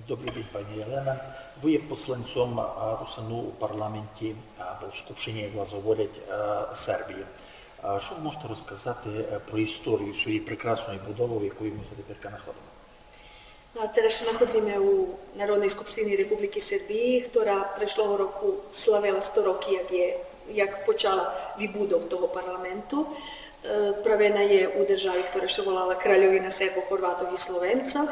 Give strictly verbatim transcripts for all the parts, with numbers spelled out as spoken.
Добрый день, пані Єлена. Вы є посланцьом, а, русинув у парламенті, а, або в Скупщині, як вас говорять, а, Сербії. А што вы можете розказати, е, про історію сьої прекрасної будовы, в якій мы ся теперка находиме? А, тераз ше находзиме у Народней скупштини Републики Сербиї, котра прешлого року славела сто роки, як є, як почала вибудов того парламенту. Е, правена є у держави котра ше волала Кральовина Сербох, Горватох и Словенцох.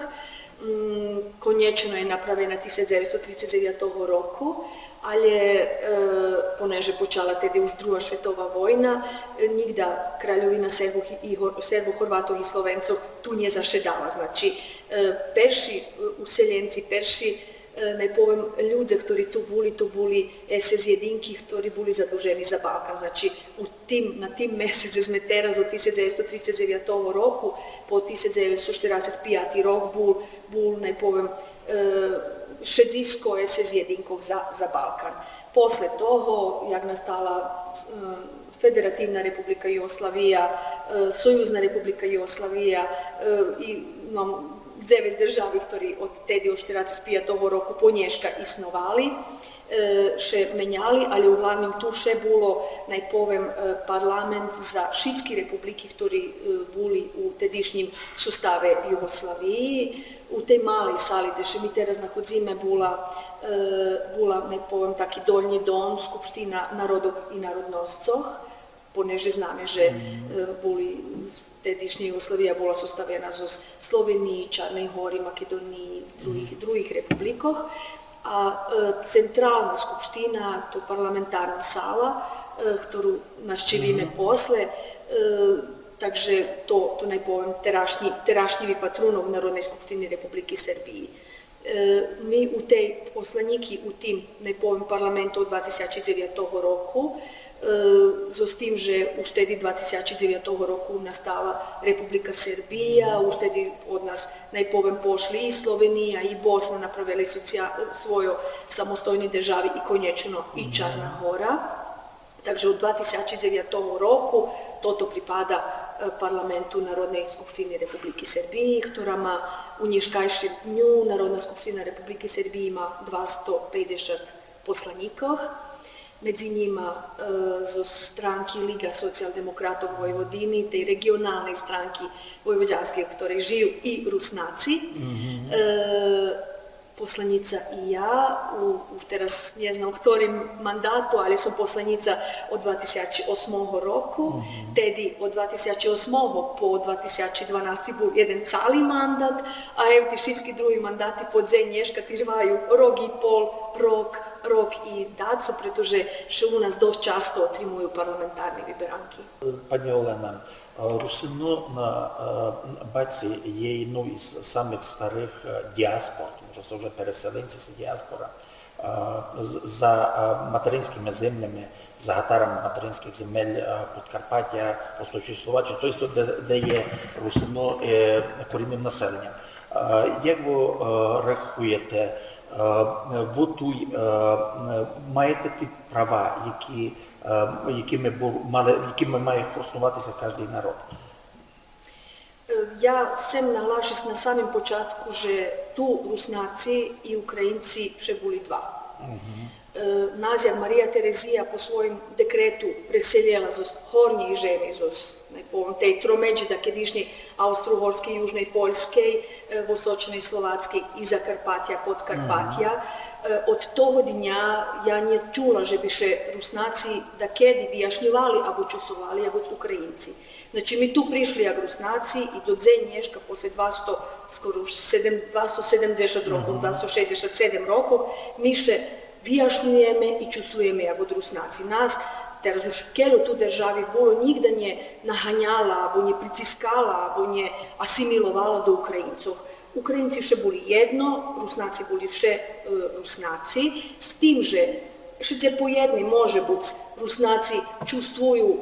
М, конєчно є направена тисяч дзевецсто трицец дзевятого року, але, е, понеже почала теди уж Друга шветова война, е, нїґда Кральовина Сербох и, и Гор-, Сербох, Горватох и Словенцох ту нє зашедала. Значи, е, перши, е, уселєнци, перши, е, най повем, людзе, хтори ту були, то були ес ес єдинки, хтори були задужени за Балкан. Значи, у тим, на тим месеце зме тераз од тисяч дзевецсто трицец дзевятого року по тисяч дзевецсто штерацец пияти рок бул, бул, най повем, е, шедзиско ес ес єдинкох за, за Балкан. После того, як настала, е, Федеративна Република Югославия, е, Союзна Република Югославия, е, и, но, дзевец держави, хтори од теди, од штерацец пиятого року по нєшка исновали, е, ше меняли, але углавним ту ше було, най повем, е, парламент за шицки републики, хтори, е, були у тедишнїм составе Югославиї. У тей малей сали, дзе ше ми тераз находзиме, була, е, була, най повем, таки долнї дом, Скупштина народох и народносцох, понеже знаме же, е, були, тедишнєй Югославия була составена зоз Словениї, Чарней Гори, Македониї, других, других републикох. А, е, централна скупштина, то парламентарна сала, е, хтору нащивиме после, е, так же то, то най повем терашнї, терашнї випатрунок Народней скупштини Републики Сербиї. Е, ми у тей посланїки у тим, най повем, парламенту од два тисячи дзевятого року, е, зоз тим же уж теди два тисячи дзевятого року настала Република Сербия, уж теди од нас, най повем, пошли и Словения, и Босна, направели соци-, свойо самостойни держави и конєчно и Чарна Гора. Так же од два тисячи дзевятого року тото припада, е, парламенту Народней скупштини Републики Сербиї, хтора ма у нєшкайшим дню, Народна скупштина Републики Сербиї ма двасто пейдзешат посланїкох. Медзи нїма, е, зоз странки Лиґа социялдемократох Войводини, тей реґионалней странки войводянскей, у хторей жию и Руснаци. Е, Посланїца и я, у, уж тераз нє знам у хторим мандату, але сом посланїца од два тисячи осмого року. Теди од два тисячи осмого по два тисячи дванасти бул єден цали мандат, а ев, ти шицки други мандати по дзень нєшка тирваю рок и пол, рок, рок и дацо, прето же ше у нас досц часто отримую парламентарни виберанки. Пані Олена, е, Русины на, е, Баци є єднов из самых старых, е, діаспор, тому што се вже переселенци, се діаспора, е, з-, за, е, материнскыми землями, за гатарами материнскых земель, е, Подкарпатя, Восточної Словаччини, то єсть де, де є Русины, е, корінным населенням. Е, як вы, е, рахуєте, е, вы туй, е, е, маєте ті права, які е, якыми бу-, мали, якыми має хосновати ся каждый народ. Е, я сцем наглашиц на самим початку же ту Руснаци и Українци вше були два. Е, нас, як Мария Терезия по своїм декрету преселєла зоз Горнєй Жеми, зоз, най повем, тей тромеджи дакедишнєй Австро-Угорскей, Южней Польскей, е, Восточней Словацкей и Закарпатя, Подкарпатя, е, од того дня я нє чула же би ше Руснаци дакеди вияшньовали або чусовали як од Українци. Значи, ми ту пришли як Руснаци и до дзень нєшка, после двасто, скоро уж седем, двасто седемдзешат рокох, двасто шейдзешат седем рокох, ми ше вияшнюєме и чусуєме як од Руснаци. Нас, тераз уж кельо ту держави було, нїґда нє наганяла, або нє прицискала, або нє асимиловала до Українцох. Українци вше були єдно, Руснаци були вше, е, Руснаци, з тим же шицки поєдни, може буц, Руснаци чусую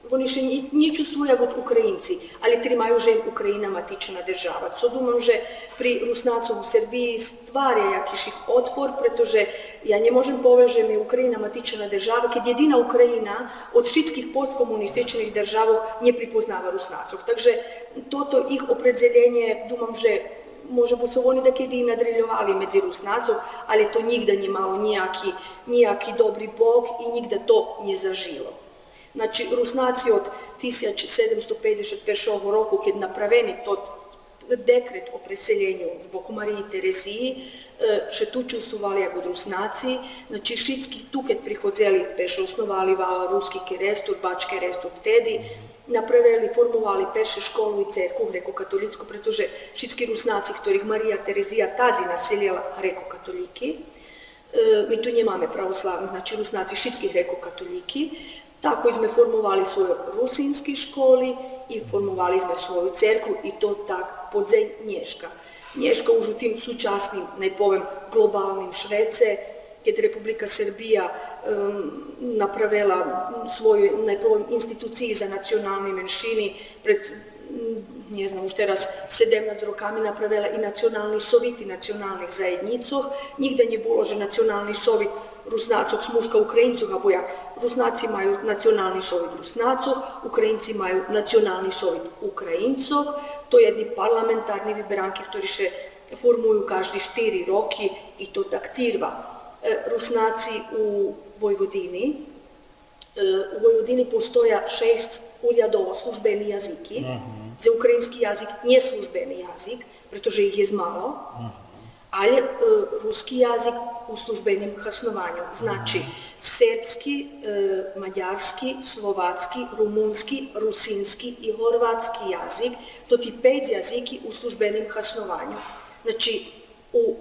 Вони ше нє, нє чусую як од Українци, але тримаю же им Україна матична держава. Цо думам же при Руснацох у Сербиї стваря якишик отпор, прето же я нє можем повесц же ми Україна матична держава, кед єдина Україна од шицких посткомунистичних державох нє припознава Руснацох. Так же тото їх опредзелєнє, думам же Може буц цо вони дакеди и надрильовали медзи Руснацох, але то нїґда нє мало нїяки, нїяки добри бок и нїґда то нє зажило. Значи, Руснаци од тисяч седемсто пейдзешат першого року, кед направени тот декрет о преселєню збоку Мариї Терезиї, е, ше ту чувствовали як од Руснаци. Значи, шицки ту кед приходзели, перше основали валал Руски Керестур, Бач Керестур теди, направели, формовали перше школу и церкву грекокатолїцку, прето же шицки Руснаци хторих Мария Терезия тадзи населєла грекокатолїки. Е, ми ту нємаме православних, значи, Руснаци шицки грекокатолїки. Тако зме формовали свойо русински школи и формовали зме свою церкву и то так по дзень нєшка. Нєшка уж у тим сучасним, най повем, глобалним швеце, кед Република Сербия, ем, направела свойо, най повем, институциї за национални меншини пред, м, нє знам, уж тераз седемнац роками направела и национални совити националних заєднїцох. Нїґда нє було же национални совит Руснацох смушка Українцох, або як Руснаци маю национални совит Руснацох, Українци маю национални совит Українцох. То єдни парламентарни виберанки, хтори ше формую кажди штири роки и то так тирва. Е, Руснаци у Войводини, е, у Войводини постоя шейсц урядово службени язики, дзе українски язик нє службени язик, прето же их єст мало, але, е, руски язик у службеним хаснованю. Значи, сербски, е, мадярски, словацки, румунски, русински и горватски язик, тоти пейц язики у службеним хаснованю. Значи, у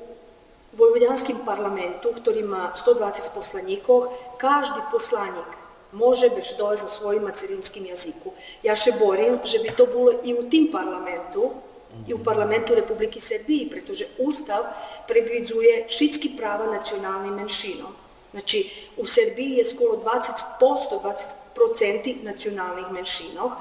войводянским парламенту, хтори ма сто двацец посланїкох, кажди посланїк може бешедовац на своїм мацеринским язику. Я ше борим же би то було и у тим парламенту, и у парламенту Републики Сербиї, прето же Устав предвидзує шицки права националним меншином. Значи, у Сербиї єст скоро двацец посто, двацец проценти националних меншинох.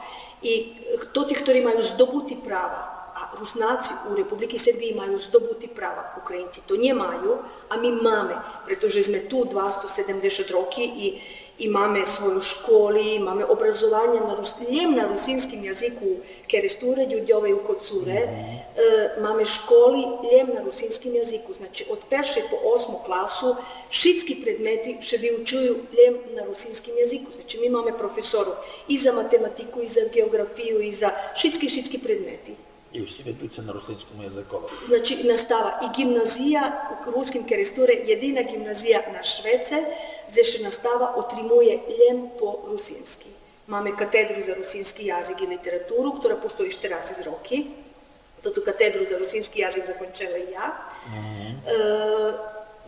И тоти хтори маю здобути права, а Руснаци у Републики Сербиї маю здобути права, Українци то нє маю, а ми маме, прето же зме ту двасто седемдзешат роки и, и маме свойо школи, маме образованє на рус-, лєм на русинским язику у Керестуре, Дюрдьове и у Коцуре, е, маме школи лєм на русинским язику, значи, од першей по осму класу шицки предмети ше виучую лєм на русинским язику. Значи, ми маме професорох и за математику, и за ґеоґрафию, и за шицки, шицки предмети. И всї веду ше на русинскому язикови. Значи, настава и ґимназия у Руским Керестуре, єдина ґимназия на швеце, дзе ше настава отримує лєм по русински. Маме катедру за русински язик и литературу, котра постої штерацец роки. Тоту катедру за русински язик закончела я. Е,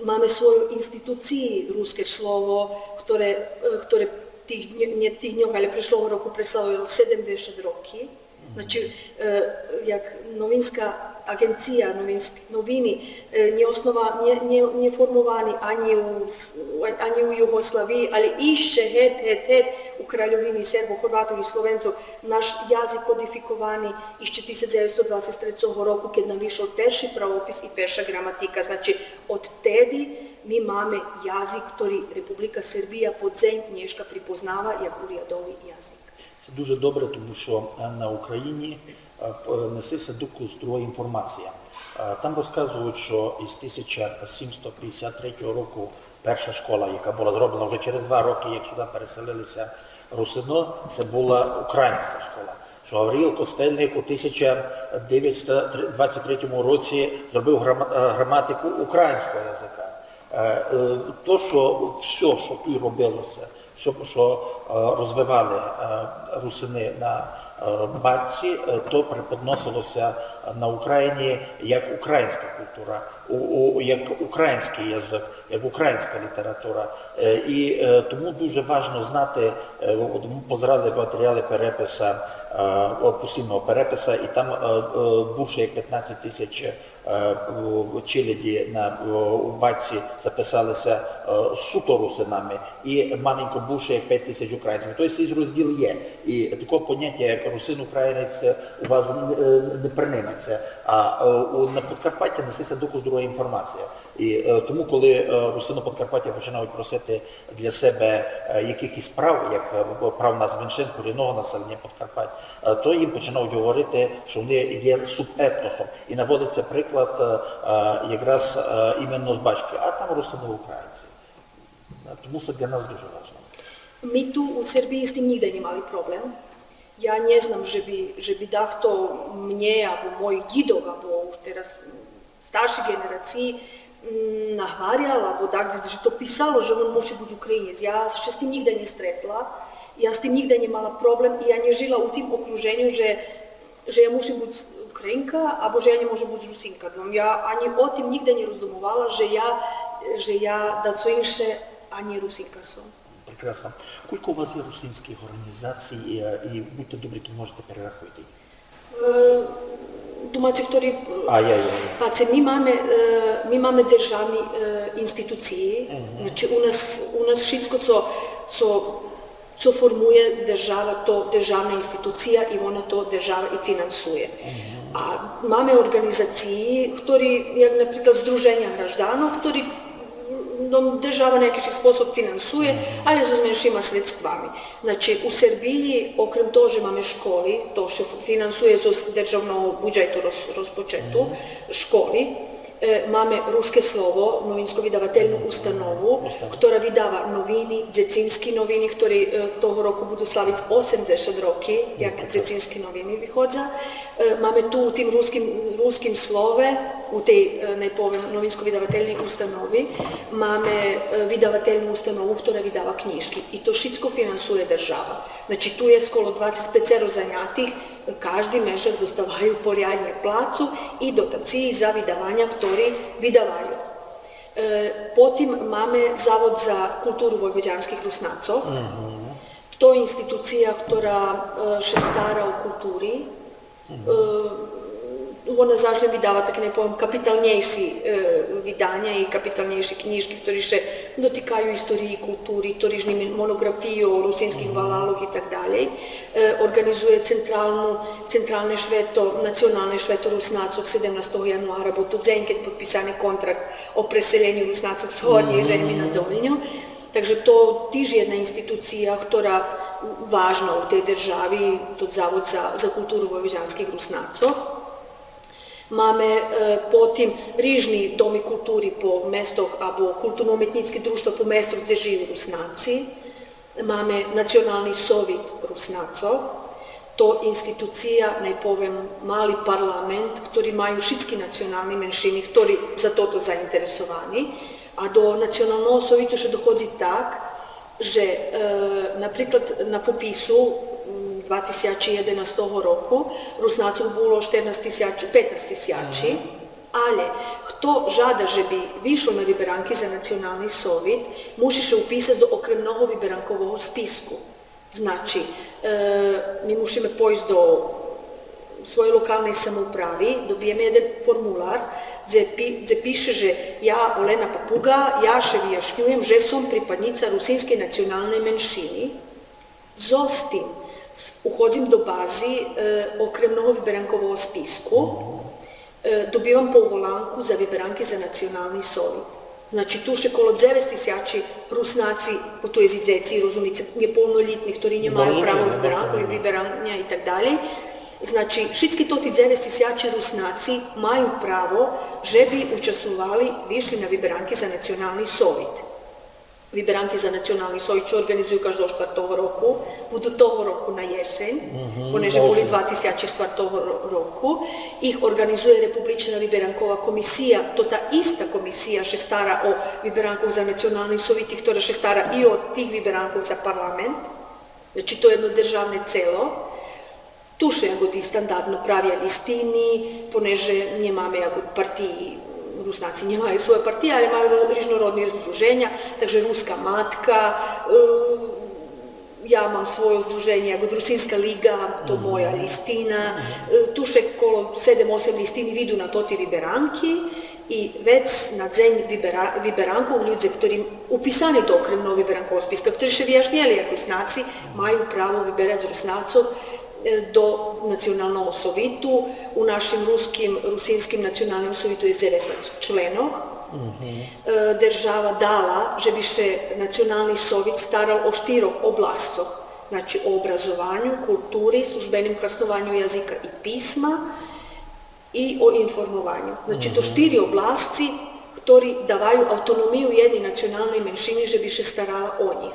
маме свойо институциї Руске слово, котре, е, котре тих дньо-, нє тих дньох, але прешлого року преславило седемдзешат роки. Значи, е, як новинска аґенция, новинск-, новини, е, нє основа-, нє, нє, нє формовани анї у с-, анї у Югославиї, але ище гет, гет, гет у Кральовини Сербох, Горватох и Словенцох, наш язик кодификовани ище тисяч дзевецсто двацец трецого року, кед нам вишол перши правопис и перша ґраматика. Значи, од теди ми маме язик, котри Република Сербия по дзень нєшка припознава як урядови язик. Се дуже добре, тому што, е, на Україні, е, п-, несе ся докус друга інформація. Е, там розказують, што из тисяча сімсто пятдесят третього року перша школа, яка була зроблена вже через два роки, як сюди переселили ся русины, се була українська школа. Што Гавриїл Костельник у тисяча девятсто двадцять третьому році зробив грама-, е, граматику українського язика. Е, е, то, што всьо, што туй робило ся, всьо, што, е, розвивали, е, русины на, е, Бачці, е, то преподносило ся на Україні як українська култура, у, у, як українськый язык, як українська література. Е, і, е, тому дуже важно знати, е, от мы позирали матеріалы переписа, е, о, постійного переписа, і там, е, е, бульше як пятнадцять тисяч е, у челяди на, у, у Бачці записали ся, е, суто русинами і маленько бульше як пять тисяч українцями. Тобто сей розділ є. І такого понятя, як русин-українець, у вас не, не принимать. Се, а е, у, на Подкарпатті несе ся докус друга інформація. І е, тому, коли е, русины Подкарпаття починають просити для себе е, якихось прав, як е, прав нацменшин, корінного населення Подкарпаття, е, то їм починають говорити, що вони є субетносом. І наводиться приклад е, е, якраз е, іменно з Бачки, а там русины українці. Е, Тому це для нас дуже важливо. Ми ту у Сербиї з тим нїґда нє мали проблем. Я нє знам же би, же би дахто мнє, або моїх дїдох, або уж тераз старши ґенерациї, м, нагварял, або дагдзе же то писало же он муши буц Українєц. Я ше з тим нїґда нє стретла, я з тим нїґда нє мала проблем и я нє жила у тим окруженю же, же я мушим буц Українка, або же я нє можем буц Русинка. Но я анї о тим нїґда нє роздумовала же я, же я дацо инше, а нє Русинка сом. Прекрасно. Кілько у вас є русинських організацій, е, і будьте добрі, кидь можете, перерахуйте їх. Е, Думаце хтори... А, я, я, я. Паце, ми маме, е, ми маме державни е, институциї. Значи, у нас, у нас шицко цо, цо, цо формує держава, то державна институция и вона то держава и финансує. А маме орґанизациї, хтори, як наприклад Здруженя гражданох, хтори но, держава на якиш способ финансує, але зоз меншима средствами. Значи, у Сербиї, окрем того же маме школи, то ше финансує зоз державного буджету, роз-, розпочету, школи, е, маме Руске слово, новинско-видавательну установу, хтора видава новини, дзецински новини, хтори е, того року буду славиц осемдзешат роки, як дзецински новини виходза. Е, Маме ту у тим Руским, Руским слове, у тей, е, най повем, новинско-видавательней установи, маме е, видавательну установу, хтора видава кнїжки. И то шицко финансує держава. Значи, ту є скоро двацец пецеро занятих, кажди мешац доставаю поряднє плацу и дотациї за видаваня хтори видаваю. Е, Потим маме Завод за културу войводянских Руснацох. То є институция хтора е, ше стара о култури. Е, Вона завжди видава таки, най повем, капиталнєйши е, виданя и капиталнєйши кнїжки, хтори ше дотикаю историї, култури, то рижни мон-, моноґрафиї о русинских валалох и так далєй. Е, Орґанизує централну, централне швето, националне швето Руснацох седемнастого януара, бул то дзень кед подписани контракт о преселєню Руснацох з Горнєй Жеми на Долню. Так же то тиж єдна институция, хтора важна у тей держави, то Завод за, за културу войводянских Руснацох. Маме е, потим рижни доми култури по местох або културно-уметнїцки дружтва по местох дзе жию Руснаци. Маме Национални совит Руснацох. То институция, най повем, мали парламент, хтори маю шицки национални меншини, хтори за тото заинтересовани. А до Националного совиту ше доходзи так же, е, наприклад, на попису м, два тисячи єденастого року Руснацох було штернац тисячи, петнац тисячи, але хто жада же би вишол на виберанки за Национални совит, муши ше уписац до окремного виберанкового списку. Значи, е, ми мушиме пойсц до своєй локалней самоуправи, добиєме єден формулар, дзе, пи-, дзе пише же я, Олена Папуґа, я ше вияшнюєм же сом припаднїца русинскей националней меншини. Зоз тим, с-, уходзим до бази е, окремного виберанкового списку, е, добивам поволанку за виберанки за Национални совит. Значи, ту ше коло дзевец тисячи Руснаци, бо ту є и дзеци, розумице, нєполнолїтни, хтори нємаю право вибера-, вибераня и так далєй. Значи, шицки тоти дзевец тисячи Руснаци маю право же би участвовали, вишли на виберанки за Национални совит. Виберанки за Национални совит ше орґанизую каждого штвартого року, буду того року на єшень, понеже були два тисячи штвартого ро-, року. Их орґанизує Републична виберанкова комисия, то та иста комисия ше стара о виберанкох за Национални совит, хтора ше стара и о тих виберанкох за парламент. Значи, то єдно державне цело. Ту ше, як и стандардно, правя лїстини, понеже нємаме як партиї, Руснаци нємаю своє партиї, але маю ро-, рижнородни здруженя, так же Руска матка, е, я мам своє здруженє, як Русинска лиґа, то моя лїстина. Е, ту ше коло седем-осем лїстини виду на тоти виберанки и вец на дзень вибера-, виберанкох людзе, хтори уписани до окремного виберанкового списка, хтори ше вияшнєли як Руснаци, маю право виберац з Руснацох е, до Националного совиту. У нашим руским, Русинским националним совиту єст дзеветнац членох. Е, держава дала же би ше Национални совит старал о штирох обласцох, значи, о образованю, култури, службеним хаснованю язика и писма и о информованю. Значи, то штири обласци хтори даваю автономию єдней националней меншини же би ше старала о нїх.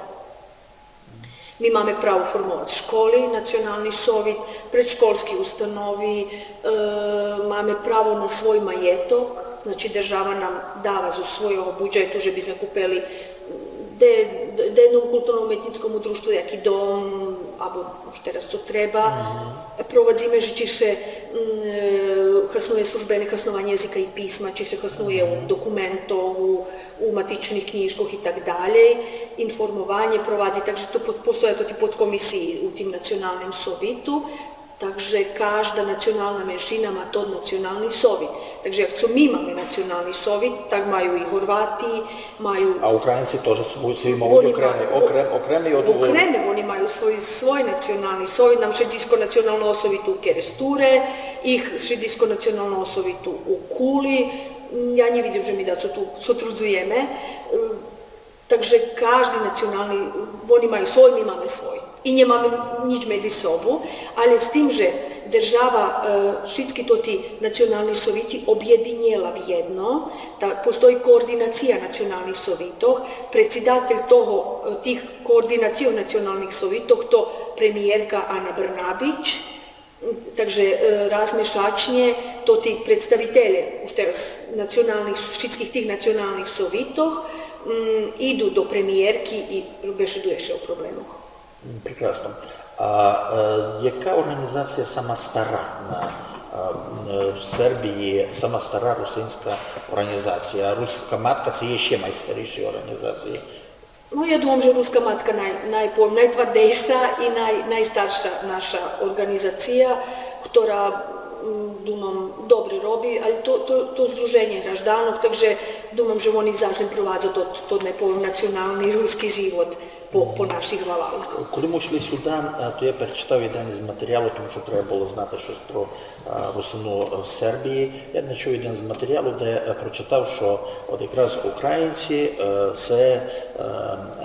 Ми маме право формовац школи, Национални совит, предшколски установи, е, маме право на свой маєток, значи, держава нам дава зоз свойого буджету же би зме купели де, де єдному културно-уметнїцкому дружтву яки дом, або уж тераз цо треба. Провадзиме же чи ше, м, е, хаснує службене хаснованє язика и писма, чи ше хаснує у документох, у, у матичних кнїжкох и так далєй. Информованє провадзи, так же то по-, постоя тоти подкомисиї у тим Националним совиту. Так же кажда национална меншина ма тот Национални совит. Так же як цо ми маме Национални совит, так маю и Горвати, маю... А Українци тоже свой, свой маю окремий, окрем-, окремий од... Окремий, вони маю свой, свой Национални совит, нам шедзиско Националного совиту у Керестуре, их шедзиско Националного совиту у Кули. М, я нє видзим же ми дацо ту сотрудзуєме. Е, Так же кажди национални, вони маю свой, ми маме свой. И нємаме нїч медзи собу, але з тим же держава, е, шицки тоти национални совити обєдинєла в єдно, та постої координация националних совитох, предсидатель того, е, тих координацийох националних совитох, то премиєрка Ана Брнабич, Так же, е, раз мешачнє тоти представителє уж тераз националних, шицких тих националних совитох, м, иду до премиєрки и бешедує ше о проблемох. Прекрасно. А, е, яка орґанизация сама стара на, е, в Сербиї, сама стара русинска орґанизация? Руска матка — це є ще найстаріші орґанизациї. Но, я думам же Руска матка най-, най-, найтвардейша и най-, найстарша наша орґанизация, котра, м, думам, добре роби, але то, то, то здруженє гражданох, так же думам же вони заш лєм провадза тот, тот, най повем, национални руски живот по, по наших валалох. Коли мы шли сюда, а, то я перечитав єден из материялох, тому што треба было знати штось про а, русину, е, з Сербиї. Я знайшов єден з материялу, де, е, прочитав, што от якраз українці, е, це, е,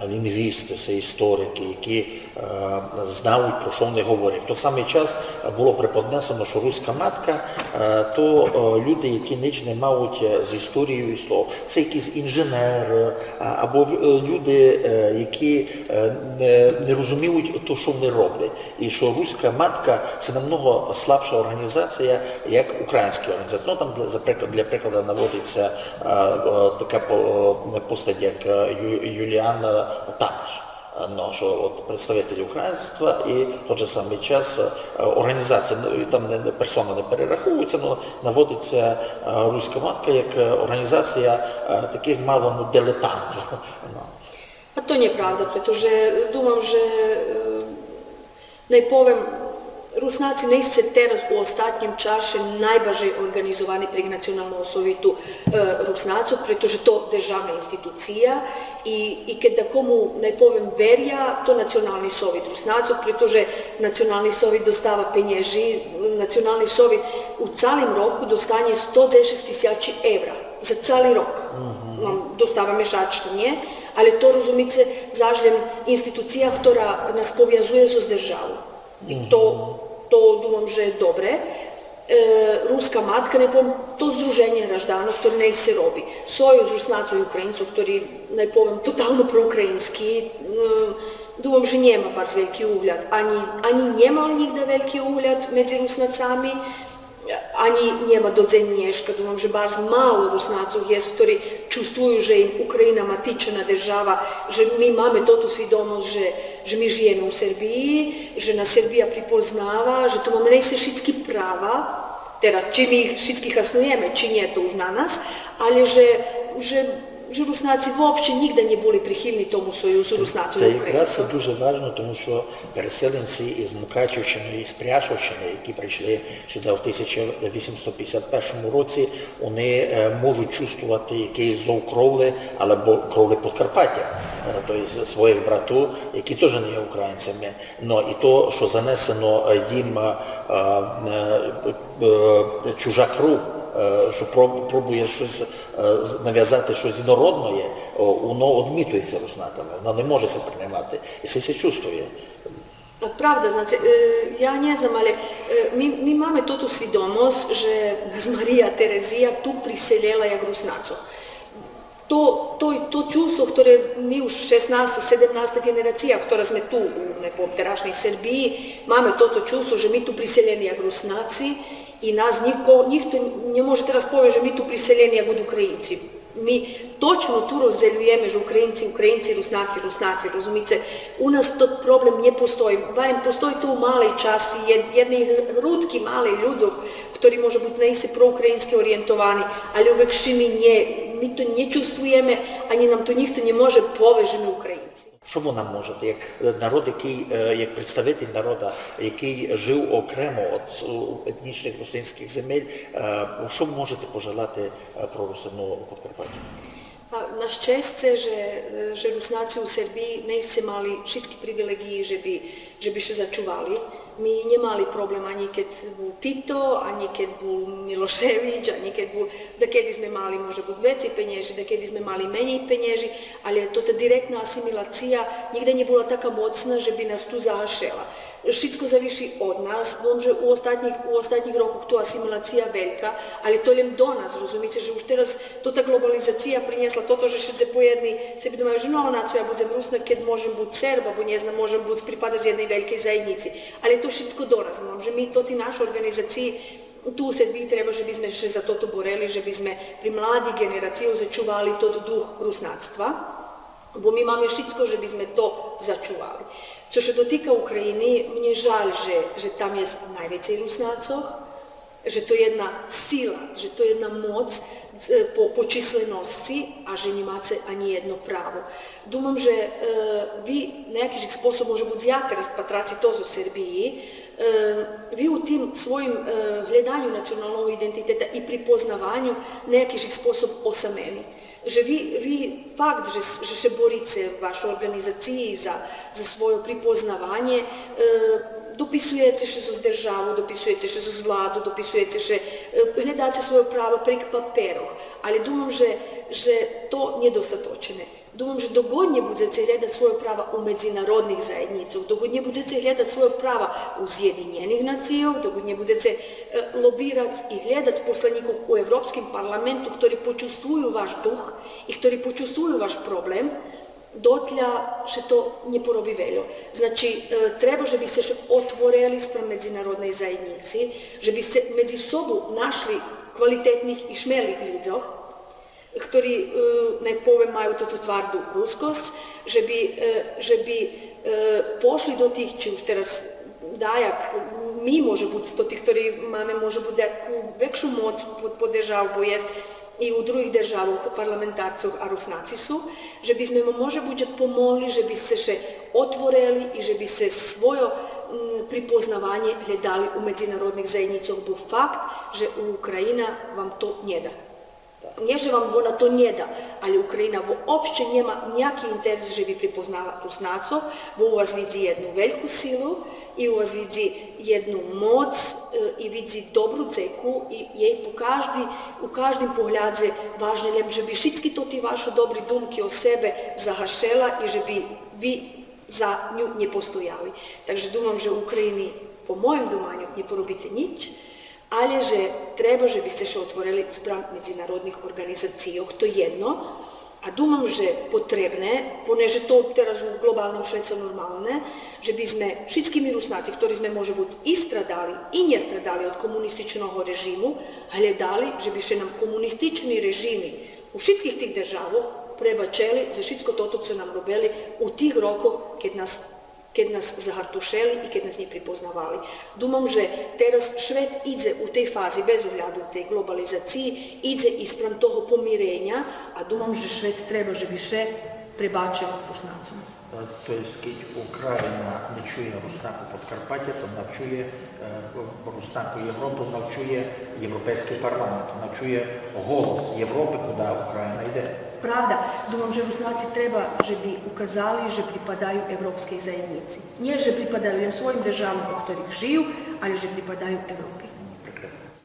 лінґвісты, це історики, які, е, знають, про што вони говорять. В тот самый час было преподнесено, што руска матка, е, то, е, люди, які нич не мають, е, з історією і словом. Це якісь інженери, а, або, е, люди, е, які, е, не, не розуміють то, што вони роблять. І што Руска матка — це намного слабша орґанізація, як українські орґанізації. Ну, там, для, за приклад, для прикладу наводиться, е, е, така по-, постать, як, е, Ю-, Юліан Тамаш. Е, ну, што от представитель українства і в тот же самый час, е, орґанізація, ну, і там не, не, персона не перераховується, но наводиться, е, Руска матка як, е, орґанізація, е, таких мало не дилетантів. Ну. А то нє правда, прето же думам же, е, най повем, Руснаци наисце тераз у остатнїм чаше найбаржей орґанизовани прейґ Националного совиту, е, Руснацох, прето же то державна институция и, и кед дакому, най повем, веря, то Национални совит Руснацох, прето же Национални совит достава пенєжи, Национални совит у цалим року достанє сто дзешец тисячи евра за цали рок. Мгм. Нам достава мешачнє, але то, розумице, заш лєм институция котра нас повязує зоз державу. И то, то думам же добре. Е, Руска матка, най повем, то здруженє гражданох, котре наисце роби. Союз Руснацох и Українцох, котри, най повем, тотално проукраїнски, м, думам же нєма барз вельки угляд, анї, анї нє мал нїґда вельки угляд медзи Руснацами, анї нєма до дзень нєшка, думам же барз мало Руснацох єст, котри чувствую же им Україна матична держава, же ми маме тоту свидомосц же, же ми жиєме у Сербиї, же нас Сербия припознава, же ту маме наисце шицки права, тераз чи ми их шицки хаснуєме, чи нє, то уж на нас, але же, же же Руснаци вообще нїґда нє були прихильни тому союзу Руснацох и Українцох. Та якраз це дуже важно, тому што переселенці із Мукачівщини, із Пряшівщини, які прийшли сюди в тисяча вісімсот пятдесят першому році, вони, е, можуть чувствовати якийсь зов кровли, або кровли Подкарпаття. е, то єсть своїх братув, які тоже не є українцями. Но і то, што занесено, е, їм, е, е, е, чужа кров, е, што проб-, пробує штось, е, з-, навязати штось інородноє, о, воно одмітується руснаками, воно не може ся принимати. І се ся чувствує. Правда, значи, е, я нє знам, але, е, ми, ми маме тоту свидомосц же нас Мария Терезия ту приселєла як Руснацох. То, то, то чувство, хторе ми уж шеснаста, седемнаста ґенерация, хтора зме ту у, не повем, терашнєй Сербиї, маме тото чувство же ми ту приселєни як Руснаци и нас нїко, нїхто нє може тераз повесц же ми ту приселєни як Українци. Ми точно ту роздзелюєме же Українци, Українци, Руснаци, Руснаци, розумице? У нас тот проблем нє постої. Барем постої то у малей часци, єд-, єдней грудки малей людзох, хтори може буц наисце проукраїнски ориєнтовани, але у векшини нє, ми то нє чувствуєме, анї нам то нїхто нє може повесц же ми Українци. Што вы нам можете, як, е, народ, якый, е, як представитель народа, якый жив окремо од, е, етнічных русинськых земель, е, што вы можете пожелати, е, про русинув у Подкарпатю? А, на щесце же, же Руснаци у Сербиї наисце мали шицки привилеґиї же би, же би ше зачували. Ми нє мали проблем анї кед бул Тито, анї кед бул Милошевич, анї кед бул, дакеди зме мали може буц вецей пенєжи, дакеди зме мали менєй пенєжи, але тота директна асимилация нїґда нє була така моцна же би нас ту загашела. Шицко зависи од нас, знам же у остатнїх, у остатнїх рокох ту асимилация велька, але то лєм до нас, розумице, же уж тераз тота ґлобализация принєсла тото же шицки поєдни себе думаю же но, на цо я будзем Руснак, кед можем буц Серб, або нє знам, можем буц припадац єдней велькей заєднїци. Але то шицко до нас, знам же ми тоти нашей орґанизациї ту у Сербиї треба же би зме ше за тото борели, же би зме при младих ґенерацийох зачували тот дух руснацтва. Бо ми маме шицко же би зме то зачували. Цо ше дотика України, мнє жаль же, же там єст найвецей Руснацох, же то єдна сила, же то єдна моц, е, по, по численосци, а же нємаце анї єдно право. Думам же, е, ви на якиш способ, може буц я тераз патраци то зоз Сербиї, е, ви у тим своїм, е, глєданю националного идентитета и припознаваню на якиш способ осамени. Же ви, ви факт же, же ше борице у вашей орґанизациї за, за свойо припознаванє, е, дописуєце ше зоз державу, дописуєце ше зоз владу, дописуєце ше, е, глєдаце свойо права прейґ паперох, але думам же, же то нєдостаточне. Думам же док нє будзеце глєдац свойо права у медзинародних заєднїцох, док нє будзеце глєдац свойо права у Зєдинєних нацийох, док нє будзеце, е, лобирац и глєдац посланїкох у Европским парламенту, хтори почувствую ваш дух и хтори почувствую ваш проблем, дотля ше то нє пороби вельо. Значи, е, треба же би сце ше отворели спрам медзинародней заєднїци, же би сце медзи собу нашли квалитетних и шмелих людзох, хтори, е, най повем, маю тоту тварду рускосц, же би, е, же би, е, пошли до тих, чи уж тераз даяк, ми, може буц, до тих, хтори маме, може буц, яку векшу моц по, по державу, бо єст и у других державох парламентарцох а Руснаци су, же би зме, може буц, помогли, же би сце ше отворели и же би сце свойо, м, припознаванє глєдали у медзинародних заєднїцох, бо факт же Україна вам то нє да. Нє же вам вона то нє да, але Україна вообще нєма нїяки интерес же би припознала Руснацох, бо у вас видзи єдну вельку силу и у вас видзи єдну моц, е, и видзи добру дзеку и єй по кажди, у каждим поглядзе важне лєм же би шицки тоти вашо добри думки о себе загашела и же би ви за ню нє постояли. Так же думам же у України, по моїм думаню, нє поробице нїч, але же треба же би сце ше отворели спрам медзинародних орґанизацийох, то єдно. А думам же потребне, понеже то тераз у ґлобалним швеце нормалне, же би зме шицки ми Руснаци, хтори зме, може буц, и страдали, и нє страдали од комунистичного режиму, глєдали же би ше нам комунистични режими у шицких тих державох пребачели за шицко тото цо нам робели у тих рокох кед нас кед нас загартушели и кед нас нє припознавали. Думам же тераз швет идзе у тей фази, без огляду тей ґлобализациї, идзе и спрам того помиреня, а думам же швет треба же би ше пребачел Руснацом. Е, то єст, кед Україна не чує Руснака Подкарпатя, то вона чує, е, Руснака Європы, вона чує Європейскый парламент, вона чує голос Європы, куды Україна йде. Правда, думам же Руснаци треба же би указали же припадаю Европскей заєднїци. Нє же припадаю лєм своїм державам у хторих жию, але же припадаю Европи. Прекрасно.